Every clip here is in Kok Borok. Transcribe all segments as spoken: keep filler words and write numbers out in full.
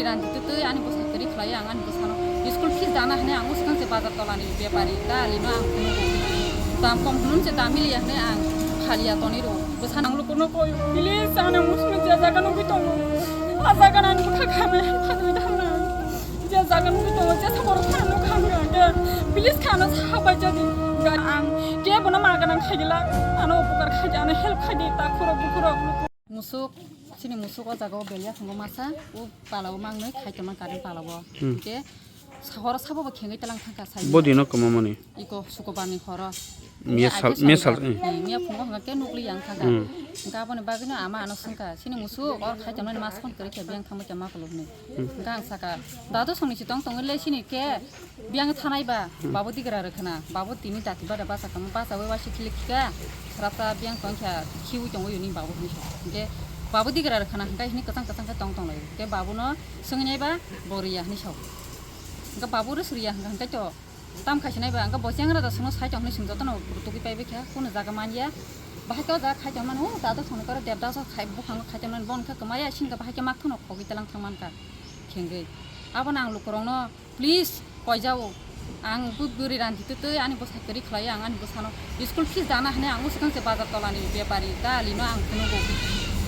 Ranjit twi ani bwsa kwrwi khlai ang ani bwsano school fees dana hwnwi ang swkang se bazar tolani bepari ta alino ang phunukgo. Dam kom hwnwi se dam miliya hwnwi ang khaliya tonwi rwo. Bwsano ang lukuno koi, "Please, ano musukno je jaga nugwi tongo. A jaga nang bwkha khamai han phatwi thangnai. Je jaga nugwi tongo, je saboro khana nukha hwnwi ang khe. Please khano saha bai jadi." Ang kebono maganang khaigila, ano upukar khaidi, ano help khaidi, takhurok bukhurok. Musuk, chini musuk o jaga o belya thangma masa, o pala o mangnoi khai tongma current pala o. Hmm. Hingke sahoro sabo bo khengoi telang thangka sai. Body no kwmamani. Iko sukobar ni horo. Miya sal, miya sal, eh. Eh, miya phungo hwnga ke nukli yang thangka. Hmm. Hingke aboni bagwi no ama ano swngka, chini musuk or khai tongmani mas phone kwrwi khe biyang thangma khe ma kolok ni. Hmm. Hingke ang saka, dadu songni si tong tongwi le chini ke Biyang thanai ba, hmm, babu digra rwkhana, babu tini dati bada basa kama, basa bai waisi khilik khika, srapta biyang tong kha, khiui tongo yoni babu hinwi sa. Hingke babu digra rwkhana, hingke hini kwchang kwchang khe tong tong lai. Hingke babu no swngwi nai ba, bo riya hinwi sa. Hingke babu rw suriya hingke, hingke to tam khai sinai ba, hingke bo chengra da sono sai tong hinwi sing jotono tugui pai bai kha, kuno jaga man ya. Bahai to jaga khai tong mano, o dadu songni koro debda so khai, buphang khai tong mano, bon khe kwmaya, sini khe bahai khe mak thano khogwi telang thang man kha, khengwi. Abo no ang lukurok no Please, koijao. Ang bu-, bwrwi ranti twi twi ani bwsa kwrwi khlai ang ani bwsano school fees dana hwnwi ang swkang se bazar tolani bepari ta alino ang phunukgo.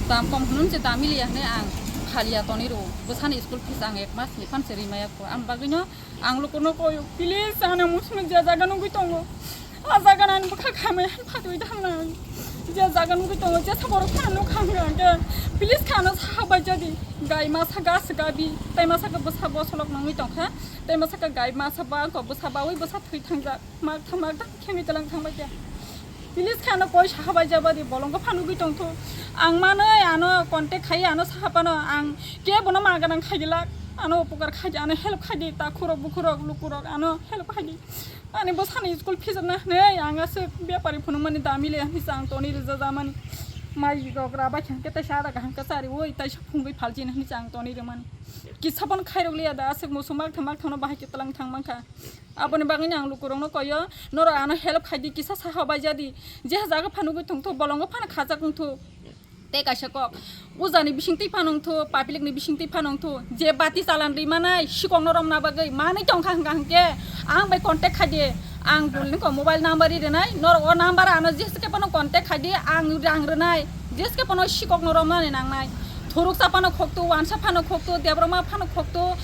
Dam kom hwnwi se dam miliya hwnwi ang khaliya tonwi rwo. Bwsani school fees ang ek mas ni phan se rimaya kho. Ang bagwino ang lukuno koyo, "Please, ano musukno je jaga nugwi tongo." A jaga nang bwkha khamai han phatwi thangnai. Je jaga nugwi tongo, je saboro khana nukha hwnwi ang khe, please khano saha bai jadi. Gai masa gas gabi, tai masa khe bwsa bosolok nangwi tongkha, tai masa khe gai masa ba angko bwsa bawi bwsa thwi thangjak. Mak thang mak thang khengwi telang thang bai khe. Please khano koi saha bai jabadi bolongo phanugwi tongtho. Ang manwi ano contact khai ano saha pano ang kebono maganang khaigilak. Ano upukar khaidi, ano help khaidi, takhurok bukhurok lukurok ano help khaidi. Ani bwsani school fees na hwnwi ang aswk bepari phunukmani dam miliya hwnwi se ang tonwi rwjajamani. Mai rok raba khe hwnkhe taisa ada kaham khe chari oi taisa phungwi phalchini hwnwi se ang tonwi rwmani. Kisa phano khairok liya da aswk musu mak thang mak thangno bahai khe twlang thang mankha. Aboni bagwino ang lukurokno koyo norok ano help khaidi kisa saha bai jadi. Je jaga phanugwi tongtho bolongo phano khajak wngtho. Tei kaisa kok, ujani bisingtwi phano wngthu, public ni bisingtwi phano wngthu, je bati chalan ri manai, sikok no romna bagwi manwi tongkha hwnkha hwnkhe, ang bai contact khaidi, ang bul ni ko mobile number ri rwnai, norok o number ano jesa khe phano contact khaidi, ang rang rwnai, jesa khe phano sikok no romnani nangnai, thuruksa phano khoktu, wansa phano khoktu, debroma phano khoktu,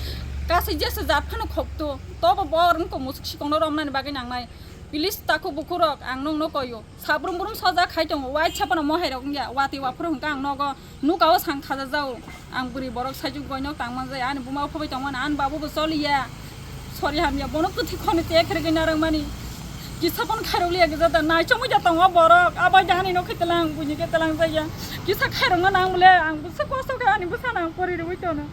kasai jesa jat phano khoktu, tobo bo rwng ko musuk sikok no romnani bagwi nangnai, please takhuk bukhuk rok ang nwng no koyo. Sabrum brum soja khai tongo, waisa phano mohai rok wngya, watwi waphuru hwnkha ang nogo, nuka o sang khaja jao. Ang bwrwi borok saichung goino tang manjaya, ani buma o phobai tong mani, ani babu bo choliya. Sori hamya, bono kwthwi khoni tek rwgwi narwk mani. Kisa phano khairok liya gija da, naichomwi da tongo borok, abai da ani nokhe telang, buini khe telang jaya. Kisa khairok no nang bole, ang bwsa kosto khe ani bwsano ang pori rwui tono.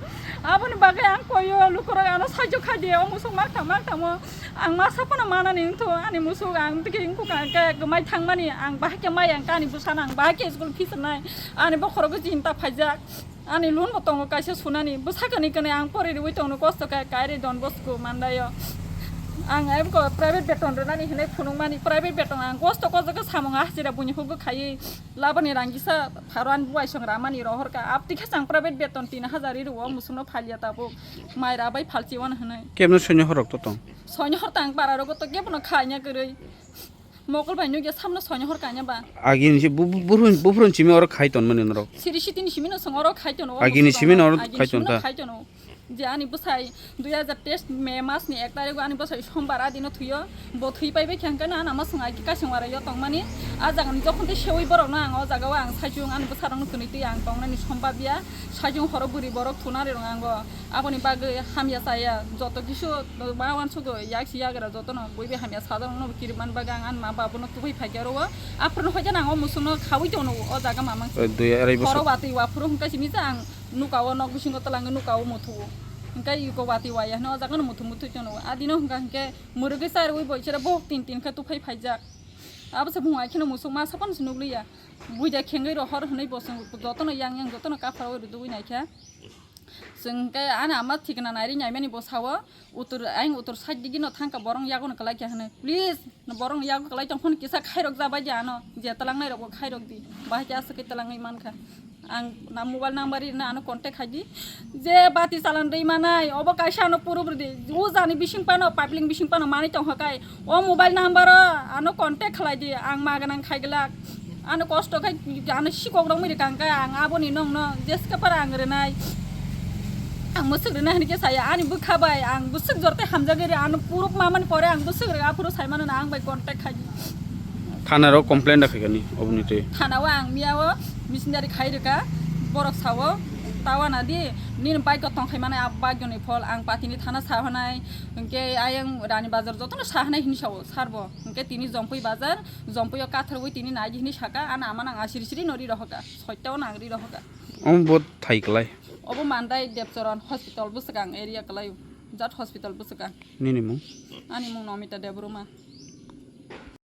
Aboni bagwi ang koyo, lukurok ano saichung khai di, o musuk mak thang mak thang o. Ang masa phano manani wngthu, ani musuk ang tiki wngkha khe gwmai thangmani, ang bahai khe mai ang kani bwsano ang bahai khe school fees rwnai, ani bokhorogo chinta phaijak, ani loan bo tongo kaisa sunani, bwsa kani kani ang pori rwui tongno kosto khe kairi Don Bosco mandaio. Ang abo private beton rwnani hinwi phunukmani, private beton ang kosto kojagwi samung hajira buini hukgo khaiwi labani rang kisa pharo ani buai song ramani rohorkha, abtwi khe chang private beton tin hajar ri rwo musukno phalia tabuk. Mai rabai phalchi wano hwnwi. Kebno soino horok to tong? Soino hor tang para rogo to kebno khaina kwrwi. Mokol bai nugya samno soino hor kanya ba. Agini si bu-, bu-, buphuru, buphuru simi oro khai ton mani norok. Siri sitini simi no song oro khai tono. Agini simi no oro agini khai ton simi no ta. Khai tono. Je ani bwsai dui hajar teis May mas ni ek tarik o ani bwsai sombar a dino thuyo. Bo thwi pai bai khe hwnkhe na, na ma swng agi kasing warai yo tong mani. A jaga ni jokhon tei sewi borok no ang o jaga o ang saichung ani bwsa rok no kwnwi twi ang tong nani somba biya. Saichung horo bwrwi borok thuna ri rong ang o. Aboni bagwi hamya chaya, joto kisu ba uansukgo, yak si yagra jotono buibi hamya sajak no kirman bagwi ang ani ma babu no tubui phaikhe oro o. Aphuru no hoikhe nang o musuk no khaui tono o jaga mamang. Eh, dui arai bosor. Horo watwi waphuru hwnkhe simi je ang nuka o nok bisingo twlangwi nuka o muthugo. Hwnkhe iko watwi waya hwnwi o jaga no muthu muthu tono. A dino hwnkha hwnkhe mwrwgwi charwi bo isera bohok tin tin khe tuphai phaijak. Abo se bung ai kheno musuk masa phano se nukliya. Buida khengwi rohor hwnwi bo chwng jotono yang yang jotono kaphar o rwdugwi naikha. Chwng khe ani ama thikna nairi naimani bo sao, utur, ayang utur side digi no thangkha, borok yago no kwlai kha hwnwi. Please, borok no yago kwlai tong phano kisa khairok ja bai di ano, je twlangnai rok bo khairok di, bahai khe aswk khe twlangwi mankha. Ang na mobile number ri na ano contact khai di. Je bati chalan rwi manai, obo kaisa ano proof rw di. O jani bising pano, pipeline bising pano manwi tong kha kai. O mobile number o ano contact khlai di. Ang maganang khai glak. Ano kosto khai, ano sikok rok mui rwkang kha. Ang aboni nong no jeska para ang rwnai. Ang mwswk rwnai hwnwi khe saya. Ani bwkha bai ang bwswk jor tei hamjagwi rw. Ano proof mamani pore ang bwswk rw. Aphuru sai mano na ang bai contact khai di. Thana rok complain da khaikani oboni twi. Thana o ang miya o missionary khai rwkha, borok sao, "Tawa na di, nini bike o tong khai manai, a bike ni phol." Ang patini thana sa hanai, hwnkhe ayang Rani Bazar jotono sa hanai hini sao sar bo. Hwnkhe tini Jompui Bazar, Jompui o katharwi tini nai di hini saka, ano ama nang asiri siri no ri rohoka, soita o nang ri rohoka. Omo bo thai klai. Obo Mandai Debchoron Hospital bwswkang area kwlai o, jat hospital bwswkang. Nini mung? Ani mung Nomita Debbarma.